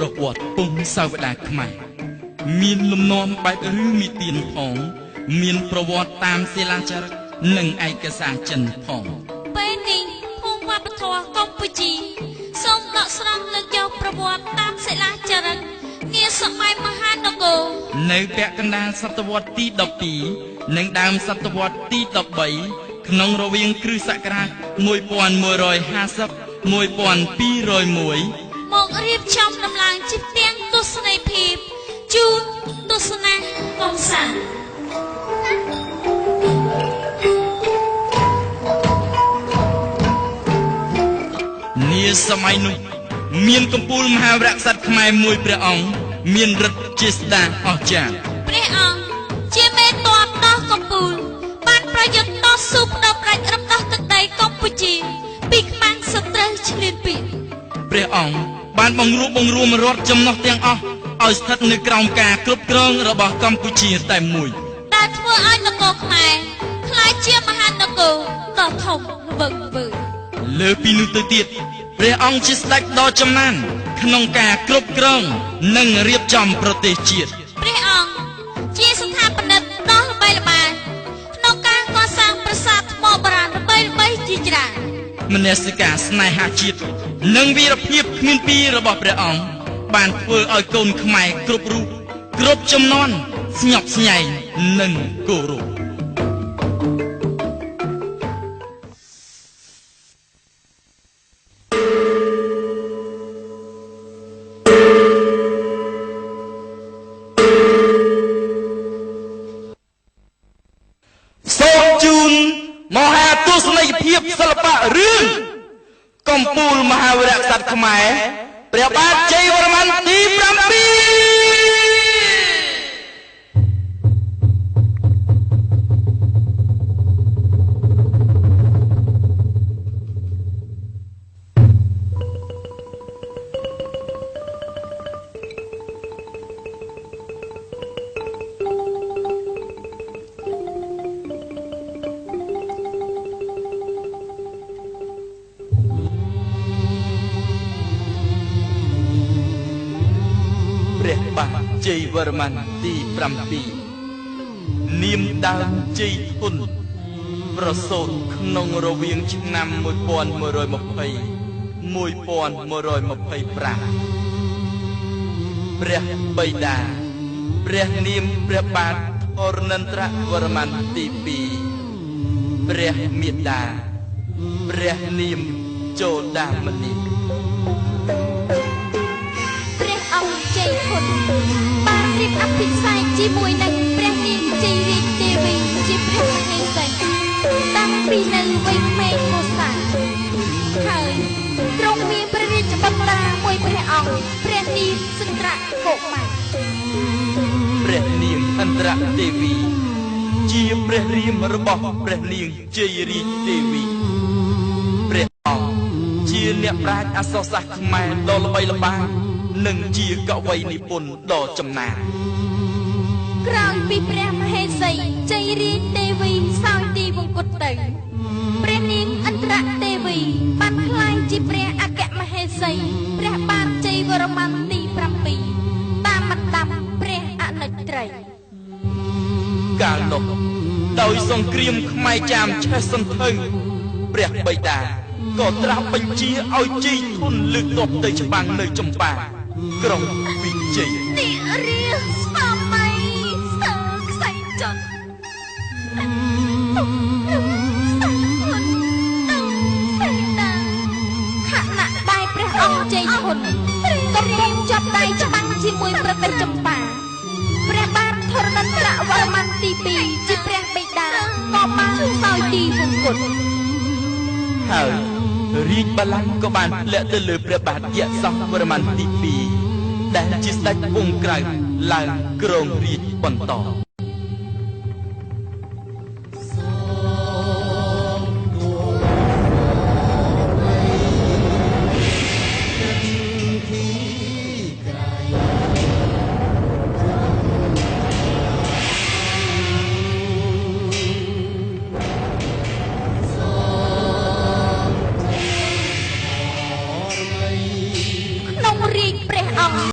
ប្រវត្តិពងសាវតាខ្មែរមានលំនាំបែបរឿងនិទានផងមានប្រវត្តិតាមសិលាចារឹកនិងឯកសារចិនផងពេលនេះភូមិវប្បធម៌កម្ពុជាសូមដកស្រង់លើកយកប្រវត្តិតាមសិលាចារឹកនាសម័យមហានគរនៅពាក់កណ្ដាលសតវត្សទី12និងដើមសតវត្សទី13ក្នុងរវាងគ្រិស្តសករាជ1150 1201មករៀបចំដំឡើងជាផ្ទាំងទស្សនីយភាពជូនទស្សនៈកំសាន្តនាសម័យនោះមានកំពូលមហាវរៈក្សត្រខ្មែរមួយព្រះអង្គមានឫទ្ធិជាស្ដេចអស្ចារ្យព្រះអង្គជាមេទ័ពដ៏កំពូលបានប្រយុទ្ធតស៊ូផ្ដោផ្ដាច់រំដោះទឹកដីកម្ពុជាពីខ្មាំងសត្រូវឈ្លានពានព្រះអង្គបានបង្រួបបង្រួមរដ្ឋចំណុះទាំងអស់ឲ្យស្ថិតនៅក្រោមការគ្រប់គ្រងរបស់កម្ពុជាតែមួយដែលធ្វើឲ្យនគរខ្មែរក្លាយជាមហានគរដ៏ធំល្វឹងវើលើពីនោះទៅទៀតព្រះអង្គជាស្ដេចដ៏ចំណានក្នុងការគ្រប់គ្រងនិងរៀបចំប្រទេសជាតិព្រះអង្គជាស្ថាបនិកដ៏ល្បីល្បាញក្នុងការកសាងប្រាសាទថ្មបុរាណល្បីៗជាច្រើនមនសិការស្នេហាជាតិនិងវីរភាពគ្មានពីររបស់ព្រះអង្គបានធ្វើឲ្យកូនខ្មែរគ្រប់រូបគ្រប់ចំនួនស្ញប់ស្ញែងនិងគោរពសូមជូនមហាទស្សនីយភាពសិល្បៈរឿងកំពូលមហាវីរៈក្សត្រខ្មែរព្រះបាទជ័យវរ្ម័នទី7ព្រះបាទជ័យវរ្ម័នទី7នាមដើមជ័យធនប្រសូតក្នុងរវាងឆ្នាំ1120 1125ព្រះបិតាព្រះនាមព្រះបាទធរណិន្ទ្រវរ្ម័នទី2ព្រះមាតាព្រះនាមចូលដាមនីព្រះអង្គជ័យធនបានរៀបអភិសេកជាមួយនឹងព្រះនាងជ័យរាជទេវីជាព្រះមហេសីតាំងពីនៅវ័យក្មេងកុសាហើយទ្រង់មានព្រះរាជបុត្រាមួយព្រះអង្គព្រះនាមសិន្ទ្រកុមារព្រះនាងឥន្ទ្រទេវីជាព្រះរាមរបស់ព្រះនាងជ័យរាជទេវីព្រះអង្គជាអ្នកប្រាជ្ញអក្សរសាស្ត្រខ្មែរដ៏ល្បីល្បាញនិងជាកវីនិពន្ធដ៏ចំណានក្រោយពីព្រះមហេសីជ័យរាជទេវីសោយទីវង្គតទៅព្រះនាងឥន្ទ្រទេវីបានក្លាយជាព្រះអគ្គមហេសីព្រះបាទជ័យវរ្ម័នទី7តាមបណ្ដាំព្រះអនុត្រីកាលនោះដោយសង្គ្រាមខ្មែរចាមឆេះសន្ធៅព្រះបិតាក៏ត្រាស់បញ្ជាឲ្យជ័យធនលើកទ័ពទៅច្បាំងនៅចម្ប៉ាក្រុងវិជ័យនិរាស្វាមីសើខ្សែចន្ទខណៈដែលព្រះអង្គជ័យធនកំពុងចាប់ដៃច្បាំងជាមួយប្រទេសចម្ប៉ាព្រះបាទធរណិន្ទ្រវរ្ម័នទី2ជាព្រះបិតាក៏បានសោយទីវង្គតហើយរាជបល្ល័ង្កក៏បានធ្លាក់ទៅលើព្រះបាទយសោវរ្ម័នទី2ដែលជាស្ដេចវង្សក្រៅឡើងគ្រងរាជបន្ត ក្នុងរាជព្រះអង្គ